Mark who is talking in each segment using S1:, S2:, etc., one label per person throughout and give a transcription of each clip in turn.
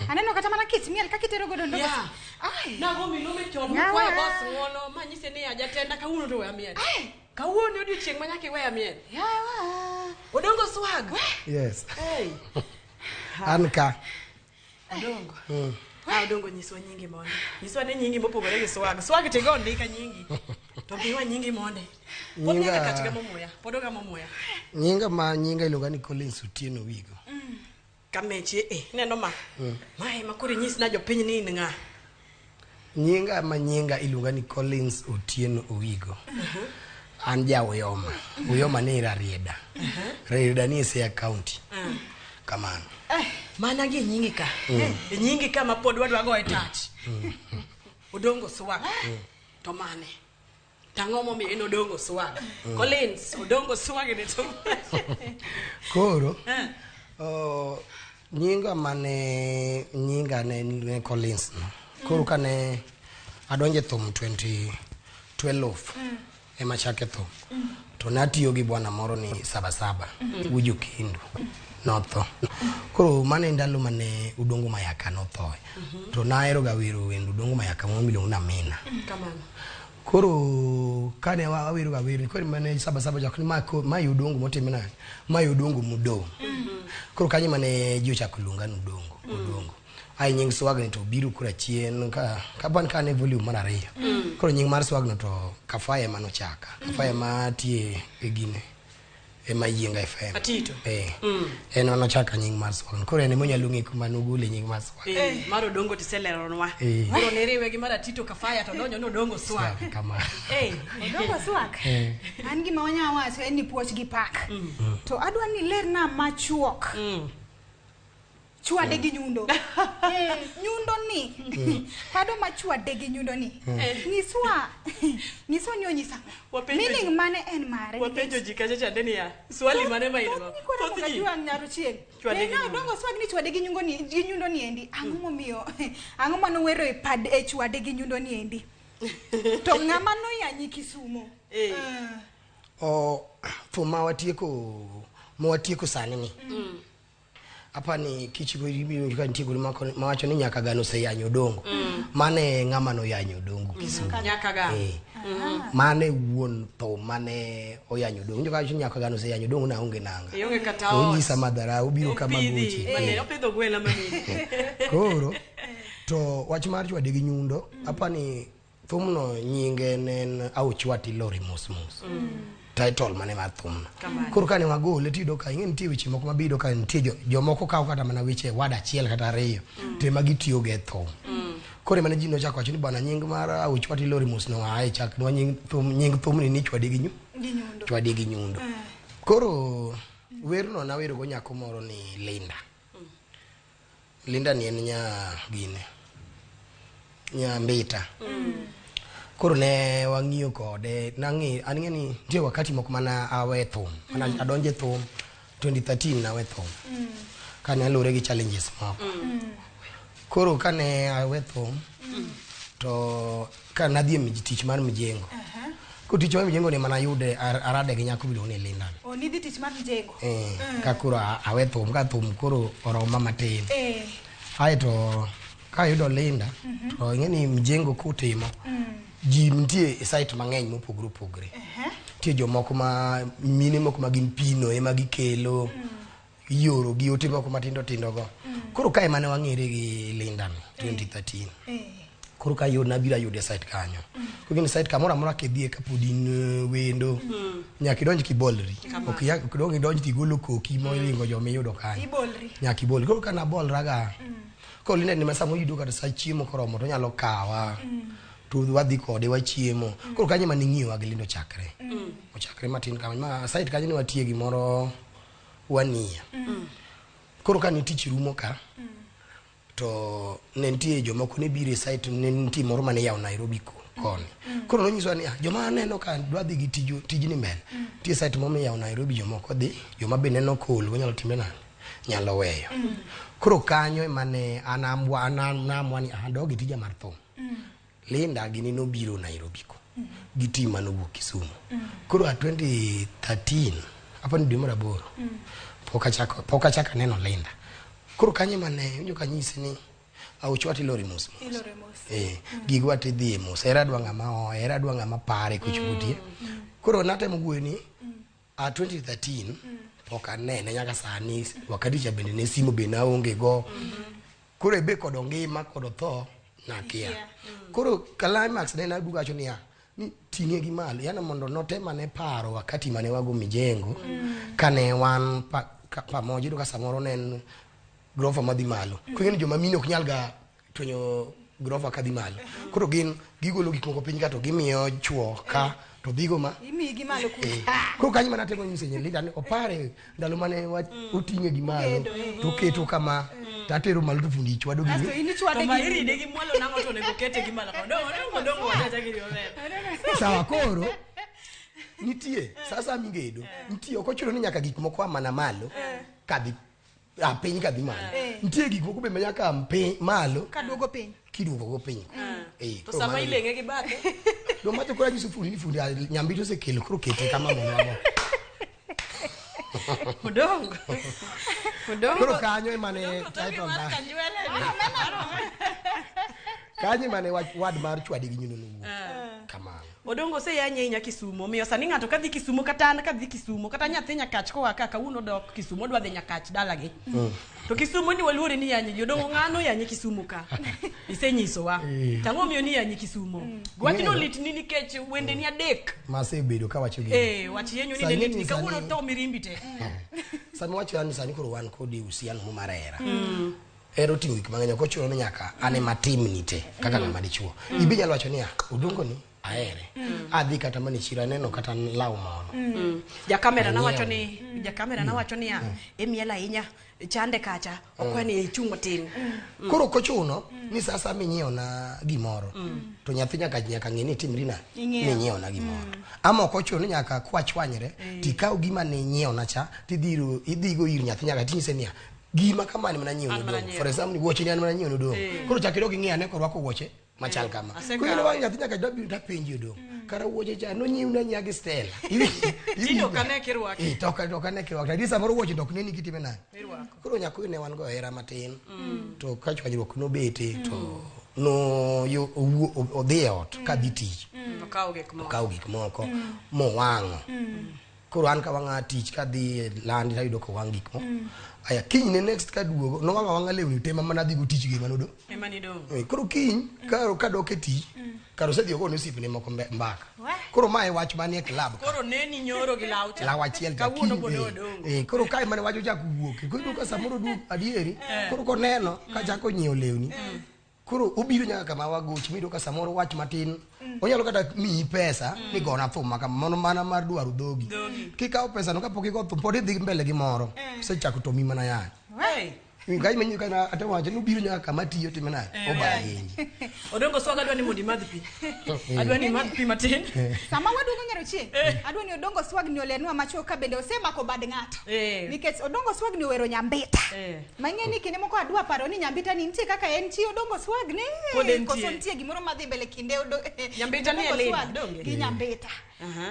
S1: Aneno kata mana kit miel kaka itero godo ndogo.
S2: Yeah.
S1: Ai.
S2: Nago milome chon
S1: Yawa.
S2: mukwayo boss ng'uono manyise ni ajatenda kawuono to weya miel.
S1: Ai.
S2: Kawuono e odiochieng' ma nyaka iweya miel.
S1: Yawa.
S2: Odongo swag.
S3: Yes.
S2: Hey.
S3: An ka.
S2: Odongo. Ah, Odongo nyiswa nyingi mondi. Nyiswa ni nyingi mopogore gi swag. Swag tigo ndika nyingi. To miwa nyingi mondi. Pod nyaka katika momuya. Pod ogamo muya.
S3: Nyinga ma nyinga iluonga ni Collins Otieno Wigo.
S2: Kamechi eh neno ma. Ma ema koro inyis na jopiny ni in ng'a.
S3: Nyinga ma nyinga iluonga ni Collins Otieno Owigo. An ja Uyoma. Uyoma ni Rarieda. Rarieda ni e Siaya County. Kamano.
S2: Mana gi nyingi ka. E nyingi ka ma pod wadwa goye touch. Odongo swag. To mane? Tang'o momiyo en Odongo swag? Collins, Odongo swag ni to.
S3: Koro nyinga mane nyinga ne ne Collins no. Koro kane adonje thum 2012 ema chake thum. To natiyo gi bwana moro ni Sabasaba Uju Kindu notho. Koro mano e ndalo mane Udongo Mayaka nothoe. To nahero ga wero wend Udongo Mayaka moro miluongo ni Amina.
S2: Kamano.
S3: Koro kane wawero ga wer koro mane Sabasaba chako ni ma ma Udongo motime nade? Ma Udongo mudong'. Koro kanyo mane ji ochako luonga ni Udongo, Udongo. Ai nying swag ni to biro koro achien ka kapan ka ne volume mar ariyo. Koro nying mar swag no to Kafaya ema nochaka. Kafaya ema tie e gine ema Yienga FM.
S2: Atito.
S3: Eh. En ema nochaka nying mar swag. Koro en ema onyalo ng'e kuma nogole nying mar swag.
S2: Eh, mar Odongo tiseleronwa.
S3: Eh.
S2: Koro niriwe gi mar Atito Kafaya to donjo ni Odongo swag.
S3: Swag kamano.
S2: Eh.
S1: Odongo swag.
S3: Eh.
S1: An gima wanya wacho en ni puoch gi pak. To adwa ni lerna machuok. Chwade gi nyundo. Nyundo ni. Pado ma chwade gi nyundo ni. Nyiswa. Nyiswa ni onyisa.
S2: Wapenjo
S1: Meaning
S2: ji.
S1: mane en mare.
S2: Wapenjo ji kacha chande niya, swali mane ma in go?
S1: Thoth
S2: Thoth ji.
S1: nyaro chieng'.
S2: Chwade gi
S1: Ne
S2: nyundo.
S1: Odongo swag ni chwade gi nyundo ni gi nyundo ni endi. Ang'o momiyo? Ang'o manowero e pad e chwade gi nyundo ni endi? To ng'ama noyanyi Kisumo.
S2: Eh.
S3: O thum ma watieko sani ni. Apani kichiko ibiro ka nitie gol mawacho ni nyaka gano oseyanyo Odongo. Mane ng'ama noyanyo Odongo Kisumu.
S2: Nyaka gano.
S3: Eh. Mane wuon thum mane oyanyo Odongo. Winjo kawacho ni nyaka gano oseyanyo Odongo na onge nanga.
S2: Ionge kata ot.
S3: Onyisa madharau obiro kama
S2: Opidhi,
S3: goche.
S2: mane
S3: Eh.
S2: opidho gweno mane.
S3: Koro to wach mar chwade gi nyundo apani thumno nyinge ne en Auchwati lori mos mos. Title mane mar thumno.
S2: Kamano.
S3: Koro kane wagole tiyudo ka ing'e nitie weche moko mabiro ka nitie jomoko kawo kata mana weche wad achiel kata ariyo to ema gitiyogo e thum. Koro ema ne ji nochako wacho ni bwana nying mar Auchwati lori mos no ae chak nwa nying thum nying thumni ni chwade gi
S1: Gi nyundo.
S3: chwade gi nyundo. Koro werno nawero go nyako moro ni Linda. Linda ni en nya gine. Nya Mbita. Koro ne wang'iyo kode, nang'i an ng'e ni nitie wakati moko mana awe thum, mana adonje thum 2013 nawe thum. Kane aluwore gi challenges moko. Koro kane awe thum to ka nadhi e tich mar mjengo. Koro tich mar mjengo ni mana ayude arade gi nyako miluongo ni Linda.
S1: O nidhi tich mar mjengo.
S3: Eh, ka koro awe thum ka thum koro oroma matin.
S1: Eh.
S3: Aeto kayudo Linda to ing'e ni mjengo kutimo ji nitie e site mang'eny mopogore opogore. Nitie jomoko ma mine moko ma gin pino ema gikelo ioro gi ote moko matindo tindo go. Koro kae mane wang'ere gi Linda ni 2013. Koro ka yud nabiro ayude e site kanyo. Koro gin site kamoro amora kidhiye kapod in wendo nyaka idonj kibolri. Ok ok idonj tigolo koki moringo joma iyudo kanyo.
S1: Ibolri.
S3: Nyaka ibolri. Koro ka nabolra ga koro Linda ni ma sama oyudo kata sa chiemo koromo to onyalo kawa. To wadhi kode wachiemo. Koro kanyo ema ning'iyowa gi Linda ochakre. Ochakre matin kama ma site kanyo ne watie gimoro wania. Koro ka ne tich rumo ka to ne nitie jomoko ne biro e site ne nitie moro mane yawo Nairobi koni. Koro nonyiswa ni joma aneno ka dwa dhi gi tijni mbele. Nitie site moro miyawo Nairobi jomoko dhi, joma be neno kool nyalo time nade? Nyalo weyo. Koro kanyo ema ne an naamua ni adog e tija mar thum. Linda gini nobiro Nairobi ko. Gi team mane owuok Kisumu. Koro a 2013 apani dwe mar aboro. Pok achako neno Linda. Koro kanyo ema ne winjo kanyisi ni Auchwa tilori mos mos.
S1: Ilore mos.
S3: Gigwa tidhi mos. Hera dwa ng'ama oe, hera dwa ng'ama pare kochopo tie. Koro natemo wuoyo ni a 2013 pok anene nyaka sani wakati cha bende ne simu be naonge go. Koro ebe kod ngima kod tho nakia.
S1: Ikia.
S3: Koro climax ne naduogo awacho niya ni ting'e gi malo yani mondo notem ane paro wakati mane wago mijengo kane wan pamoja iyudo ka samoro ne en grofa madhi malo. Koro ing'e ni joma mine ok nyal ga twenyo grofa kadhi malo. Koro gin gigolo gik moko piny ka to gimiyo chuo ka to dhigo ma
S1: Imiyi gi malo kucha.
S3: Koro kanyo mana temo nyiso Linda ni opare ndalo mane oting'e gi malo
S1: Ugedo, eh.
S3: to oketo kama to atero malo to fundi chwado
S1: Kasto
S3: gini.
S1: in ichwade
S2: To ma
S1: gi
S2: iride gi mwalo nang'o to onego kete gi malo. Odongo, odongo, odongo, wachacha gini maber.
S3: Sawa koro nitie sasa migedo nitie ok ochuno ni nyaka gik moko a mana malo kadhi a piny kadhi malo. Nitie gik moko be ma nyaka a piny malo
S1: kaduogo piny.
S3: kiduogo go piny.
S2: To
S3: Koro
S2: sama
S3: mano
S2: ileng'e gi bathe.
S3: Do macho koro anyiso fundi ni fundi ah, nyambito osekelo koro kete kama mondo wago.
S2: Odongo. Odongo.
S3: Koro kanyo ema ne
S2: Odongo dhoge
S3: title
S2: mar
S3: mar
S2: kanjwele.
S3: kanyo ema ne wach wad mar chwadi gi nyundo nowuok. Kamano.
S2: Odongo oseyanye ahinya Kisumo. Omiyo sani ng'ato kadhi Kisumo kata an kadhi Kisumo kata nyathi Nyakach koa ka kawuono dok Kisumo odwa dhi Nyakach dalagi. To Kisumo ni waluore ni yanye ji. Odongo ng'ano yanye Kisumo ka. Isenyisowa.
S3: Eh.
S2: Tang'o omiyo ni yanyi Kisumo. Wachno
S3: Ing'eyo.
S2: litni nikech wendeni adek.
S3: Masebedo kawacho gini.
S2: Wach yenyo ni
S3: Sani
S2: ne litni
S3: ni
S2: kawuono
S3: sani-
S2: tho mirimbi te.
S3: Sama wacho ni sani koro wan kod uhusiano mo mar hera. Hera oting'o gik mang'eny ok ochuno ni nyaka an ema timni te kaka ng'ama dichuo. Ibe inyalo wacho niya, Odongo ni ahere. Adhi kata mana e chiro aneno kata law moro.
S2: Jakamera nawacho
S3: Anyiewo.
S2: ni jakamera nawacho niya emiel ahinya chande kacha okwa ni ichung' matin.
S3: Koro ok ochuno ni sasa minyiewona gimoro to nyathi nyaka ng'e ni timri na
S1: Ing'iewo.
S3: ni inyiewona gimoro. Ama ok ochuno ni nyaka kwachwanyre tikaw gima ne inyiewona cha tidhi idhigo ir nyathi nyaka tinyise niya gima kama ni mana nyiewo
S2: An mana
S3: nodong'.
S2: nyiewo.
S3: For example wuoche ni an mana nyiewo nodong'. Koro chak idog ing'i ane korwako wuoche machal kama.
S2: Asekawe.
S3: Koro ineno wang' nyathi nyaka dabi tapenji odong'. Kara wuoche cha nonyiewna nyia gi Stella.
S2: Tinde ok ane kirwake.
S3: Eh, to ok ane kirwake. Adi samoro wuoche to ok neni kitime nade.
S2: Irwako.
S3: Koro nyakoyo ne wan go hera matin to ka chwanyruok nobete to no yo odhi e ot kadhi tich
S2: Okawo gik moko.
S3: okawo gik moko mowang'o. Koro an kawang'a tich kadhi e landi tayudo kowang' gik moko. Aya kinyne next kaduogo nowang'o awang'a lewni te ma mana adhi go tich gi manodo.
S2: Ema nidong'.
S3: Koro kiny karo kadok e tich karo osedhi ogone osiepne moko mbaka.
S1: Wah.
S3: Koro mae wach manie club ka.
S2: Koro neni nyoro gi law cha.
S3: Law achiel cha
S2: Kawuono
S3: kiny,
S2: pod odongo.
S3: Koro kae mane wach ochako wuok. Koro iyudo ka samoro duog adieri. Koro koneno kachako nyiewo lewni. Koro obiro nyaka kama wagochi miyudo ka samoro wach matin. Onyalo kata miyi pesa ni gona thum ma kama mano mana mar dwaro dhogi.
S2: Dhogi.
S3: Kikawo pesa no kapok igo thum pod idhi mbele gi moro. Osechako tomi mana yany.
S2: Hey.
S3: Kae menyo kana atemo wacho ni obiro nyaka kama tiyo time nade. Obaye.
S2: Odongo swaga adwa ni mondo imadh pi. Adwa ni imadh pi matin.
S1: Sama waduogo nyaro chieng', adwa ni Odongo Swag ni olernwa machuok ka bende osemako bad ng'ato. Nikech Odongo Swag ni owero Nyambita. Ma ing'e ni kinde moko adwa paro ni Nyambita ni nitie kaka en chi Odongo Swag ni.
S2: Pod entie.
S1: Koso nitie gimoro madhi mbele kinde
S2: Nyambita ni e
S1: Odongo
S2: Linda,
S1: Swag
S2: donge?
S1: gi Nyambita.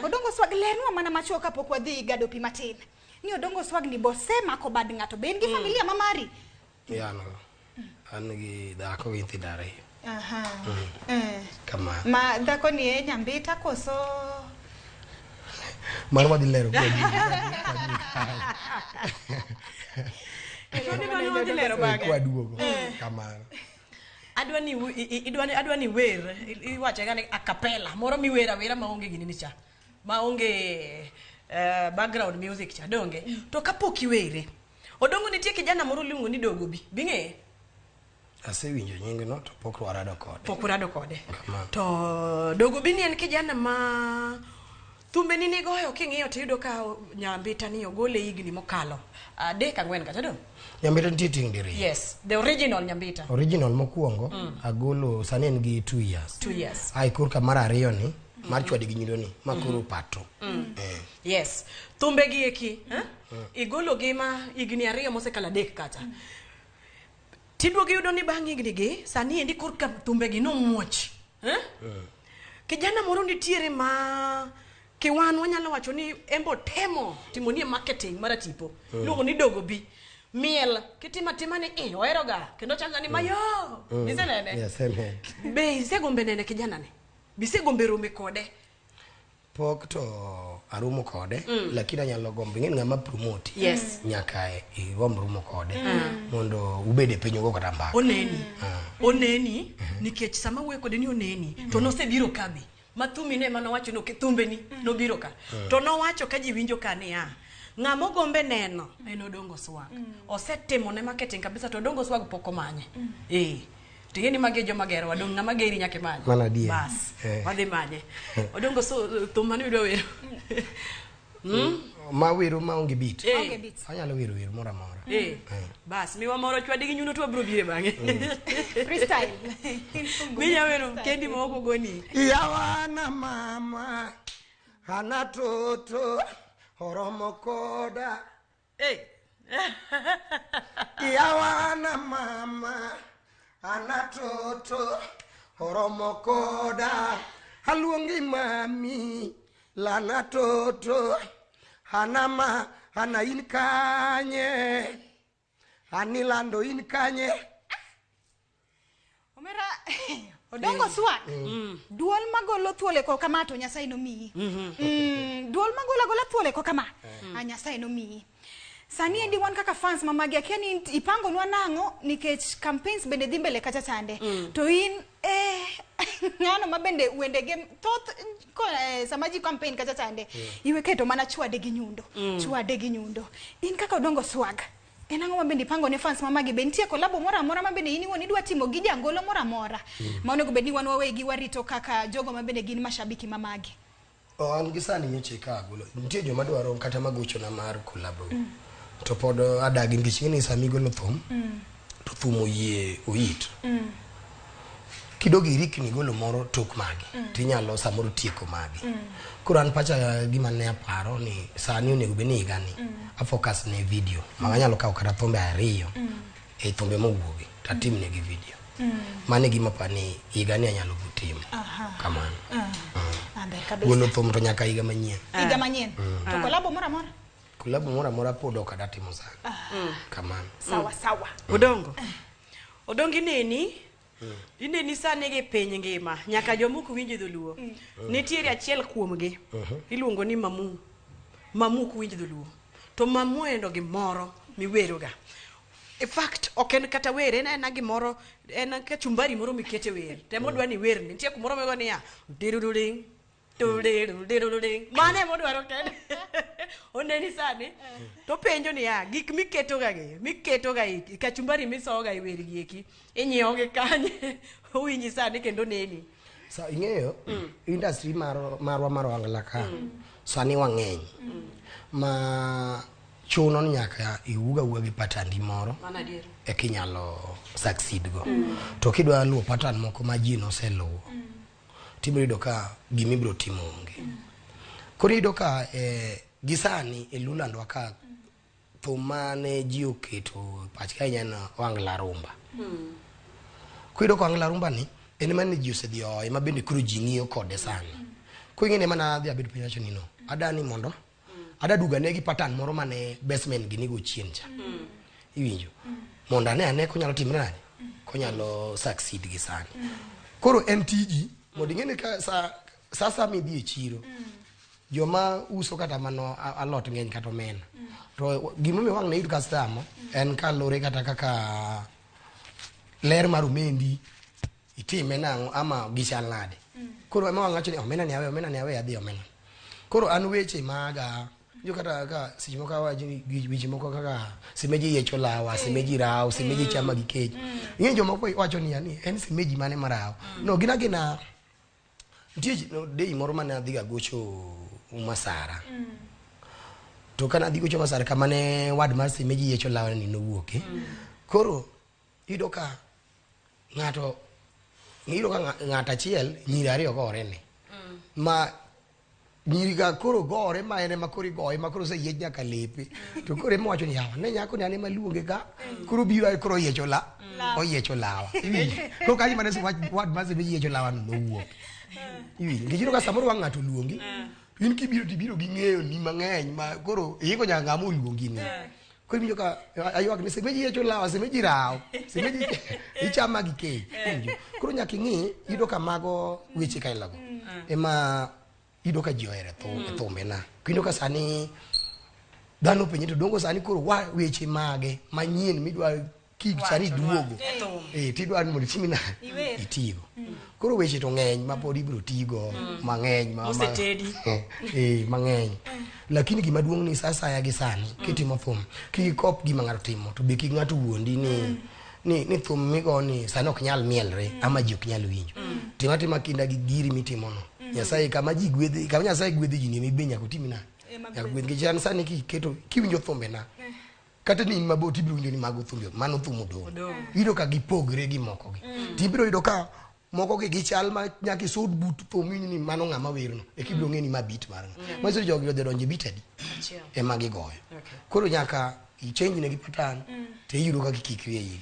S1: Odongo Swag lernwa mana machuok kapok wadhi gado pi matin. Ni Odongo Swag ni bosemako bad ng'ato. Be en gi familia ma mari?
S3: An an gi dhako gi nyithindo ariyo.
S1: Aha.
S3: Kamano.
S1: Ma dhako ni e Nyambita koso
S3: Mano wadhi lero kwa
S2: Kendo ni mano wadhi lero bang'e.
S3: kwa duogo. Kamano.
S2: Adwa ni idwa ni wer iwache ga ni a cappella moro miwer awera maonge gini ni cha. Maonge background music cha donge. To kapok iwere. Odongo nitie kijana moro iluongo ni Dogo Bi. Bing'eye?
S3: Asewinjo nyingno to pok warado kode.
S2: Pok urado kode.
S3: Kamano.
S2: To Dogo Bi ni en kijana ma thumbe ni nigoyo king'iyo to iyudo ka Nyambita ni ogole higni mokalo. 3 4 kacha dong?
S3: Nyambita nitie tieng' diriyo.
S2: Yes, the original Nyambita.
S3: Original mokwongo agolo sani en gi 2 years.
S2: 2 years.
S3: Ai korka mar ariyo ni mar chwadi gi nyundo ni ma koro pato.
S2: Yes. Thumbe gi eki, eh? Igolo gi ma higni 2 mosekalo 3 kacha. Tiduogo iyudo ni bang' higni gi, sani endi korka thumbe gi nomuoch. Eh? Kijana moro nitiere ma kiwan wanyalo wacho ni embo temo timo nie marketing mar tipo. Iluongo ni Dogo Bi. Miel kitimo atima ni i oheroga kendo changa ni mayo. Isenene?
S3: Yes, amen.
S2: Be isegombe nene kijana ni? Be isegombe rome kode?
S3: Pok to aromo kode, lakini anyalo gombo. Ing'e ni ng'ama promote.
S2: Yes.
S3: Nyaka igomb romo kode mondo ubed e piny ugo kata mbaka.
S2: Oneni. Oneni nikech sama wuoyo kode ni oneni to nosebiro ka be. Ma thumi ne ema nowacho ni ok thumbeni nobiro ka. To nowacho ka ji winjo ka niya, ng'ama ogombe neno en Odongo Swag. Osetimo ne marketing kabisa to Odongo Swag pok omanye. Eh. To ing'e ni magi e joma gerowa, dong' ng'ama geri nyaka imany.
S3: Mano adier.
S2: Bas,
S3: Eh.
S2: wadhi manye. Odongo so thum mane midwa wero.
S3: Ma wero maonge beat.
S2: Eh.
S1: Onge beats.
S3: Anyalo wero wer moro amora.
S2: Eh. Bas, miwa moro chwadi gi nyundo to wabiro bire bang'e.
S1: Freestyle.
S2: Minya wero kendi ma ok ogoni.
S3: Yawana mama hana toto oromo koda.
S2: Eh.
S3: Yawana mama hana toto oromo koda. Aluongi mami lana toto hana ma hana in kanye anilando in kanye.
S1: Omera Odongo Swag. Duol magolo thuol e kok kama to Nyasaye nomiyi. Duol magolo agola thuol e kok kama. A Nyasaye nomiyi. Sani endi wan kaka fans mamagi akia ni ipangonwa nang'o nikech campaigns bende dhi mbele kacha chande. To in ng'ano ma bende wendege thoth ko, sama ji campaign kacha chande iwe keto mana chwade gi nyundo. Chwade gi nyundo. In kaka Odongo Swag. En ang'o ma bende ipango ne fans mamagi? Be nitie collabo moro amora ma bende in iwuon idwa timo gi jangolo moro amora? Ma onego bed ni wan wawegi warito kaka jogo ma bende gin mashabiki mamagi.
S3: Oh, an gi sani nyocha eka agolo. Nitie joma dwaro kata magochona mar collabo. To pod adagi nikech ing'e ni sama igolo thum, to thum oyie oit. Kidogo irikni golo moro tok magi, tinyalo samoro tieko magi. Koro an pacha gima ne aparo ni sani onego bed ni higani a focus ne video. Ma anyalo kawo kata thumbe ariyo e thumbe mowuogi to atimnegi video. Mano e gima aparo ni higani anyalo timo. Kamano.
S1: Ah, ber kabisa.
S3: Golo thum to nyaka higa manyien.
S1: Higa manyien. To collabo moro amora?
S3: Collabo moro amora pod ok ada timo sani. Kamano.
S1: Sawa sawa.
S2: Odongo. Odongo ineni. Ineni sani gi piny ngima. Nyaka joma ok winj dholuo. Nitiere achiel kuomgi. Iluongo ni Mamu. Mamu ok winj dholuo. To Mamu endo gimoro miweroga. In fact, ok en kata wer, en ena gimoro, en kachumbari moro mikete wer. Temo dwa ni werni. Nitie kumoro migo niya, diruduring, diruduring. Mano ema odwaro kende. Oneni sani. To penjo niya, gik miketoga gi, miketoga i kachumbari misoga e wer gi eki, inyiewo gi kanye? Owinji sani kendo neni.
S3: Sa ing'eyo industry marwa mar ohangla ka sani wang'eny ma chuno ni nyaka iwuog awuoga gi pattern moro
S2: Mano adier.
S3: eka inyalo succeed go. To kidwa luwo pattern moko ma ji noseluwo, tibiro yudo ka gima ibiro timo onge. Koro iyudo ka gi sani e Lulandwa ka thum mane ji oketo pachgi ahinya en ohangla rumba. Koro iyudo ka ohangla rumba ni en ema ne ji osedhi oye ma bende koro ji ng'iyo kode sani. Koro ing'e ni ema nadhi abet piny awacho ni no, adani mondo ada duogo ane gi pattern moro mane basement gi nigo chien cha. Iwinjo? Mondo ane ane konyalo timre nade? Konyalo succeed gi sani. Koro en tiji mondo ing'e ni ka sa midhi e chiro, joma uso kata mano alot ng'eny kata omena. To gimomiyo wang' ne yud customer en kalure kata kaka ler mar omendi itime nang'o ama gichal nade. Koro ema wang' wacho ni omena ni awe, omena ni awe, adhi omena. Koro an weche maga jo kata ka seche moko awacho ni weche moko kaka simeji yiecho lawa, simeji rawo, simeji chama gi kech. Ing'e jomoko wacho niya ni en simeji mane marawo. No gin agina nitie day moro mane adhi ga gocho Masara. To kana adhi gocho Masara kama ne ward mar simeji yiecho lawa ni nowuoke. Koro iyudo ka ng'ato iyudo ka ng'ato achiel nyiri ariyo gore ne. Ma nyiri ga koro gore ma en ema koro igoye ma koro oseyiech nyaka lepe. To koro ema wacho ni yawa ne nyako ni an ema luonge ka koro biro ae koro oyiecho la oyiecho lawa. Iwinjo? Koro kanyo mane ward mar simeji yiecho lawa no nowuok. Iwinjo? Nikech iyudo ka samoro wang' ng'ato oluongi in kibiro tibiro gi ng'eyo ni mang'eny ma koro iiko nyaka ng'ama oluongi ni. Koro iwinjo ka aywak ni semeji yecho lawa, semeji raw, semeji ichama gi kech. Iwinjo? Koro nyaka ing'i, iyudo ka mago weche kailago ema iyudo ka ji ohero e e thumbena. Kendo ka sani dhano penje to dongo sani koro wa weche mage manyien midwa ki sani duogo.
S2: E thum.
S3: Eh, tidwa ni mondo itimi nade?
S1: Iwer.
S3: Itigo. Koro weche to ng'eny ma pod ibiro tigo mang'eny
S2: Mosetedi.
S3: Eh, mang'eny. Lakini gima duong' ni sa asaya gi sani kitimo thum, kik ikop gima ng'ato timo to be kik ng'ato wuondi ni ni thum migo ni sani ok nyal mielre ama ji ok nyal winjo. Tim atima kinda gi giri mitimono. Nyasaye kama ji gwedhi, kama Nyasaye gwedhi ji ni ema ibe nyaka otim nade?
S1: Ema
S3: Nyaka gwedhi. Nikech an sani kiketo kiwinjo thumbena kata ni in mabor tibiro winjo ni mago thumbe mano thum Odongo.
S2: Odongo.
S3: Iyudo ka gipogre gi moko gi. Tibiro yudo ka moko gi gichal ma nyaka isud but thum iwinjo ni mano ng'ama werno eka ibiro ng'e ni ma beat mar ng'a. Manyiso ni jogi odhi donjo e beat adi
S2: Achiel.
S3: ema gigoyo.
S2: Okay.
S3: Koro nyaka ichange negi pattern to iyudo ka gikikri e igi.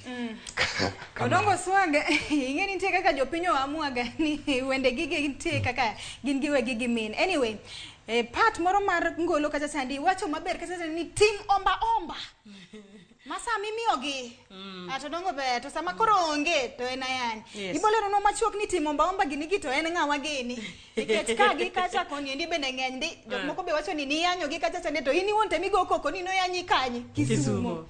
S1: Odongo Swag, ing'e ni nitie kaka jopiny oamuaga ni wende gigi nitie kaka gin giwegi gi min. Anyway, part moro mar ngolo kacha sandi wacho maber kacha sandi ni tim omba omba. Ma sama imiyogi, to Odongo ber, to sama koro onge to en ayany.
S2: Yes.
S1: Iboleronwa machuok ni tim omba omba gini gi to en ng'awa gini. Nikech ka gi kacha koni endi bende ng'eny ndi, jok moko be wacho ni niyanyogi kacha sandi to in iwuon to emigo koko ni noyanyi kanye? Kisumo.
S2: Kisumo.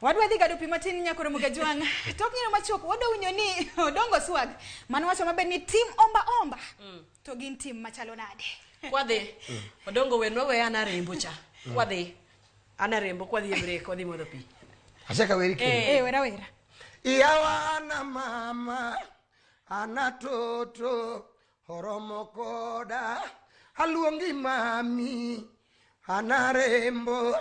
S1: Wadwa dhi gado pi matin nyakoro Mugajwang'. Tok nyino machuok wadwa winjo ni Odongo Swag mano wacho maber ni tim omba omba. To gin tim machalo nade?
S2: Kwadhi. Odongo wenwa we ana rembo cha. Kwadhi. Ana rembo kwadhi e break wadhi modho pi.
S3: Achaka weri kendo.
S1: Eh, wera wera.
S3: Yawa ana mama, ana toto, oromo koda, aluongi mami, ana rembo.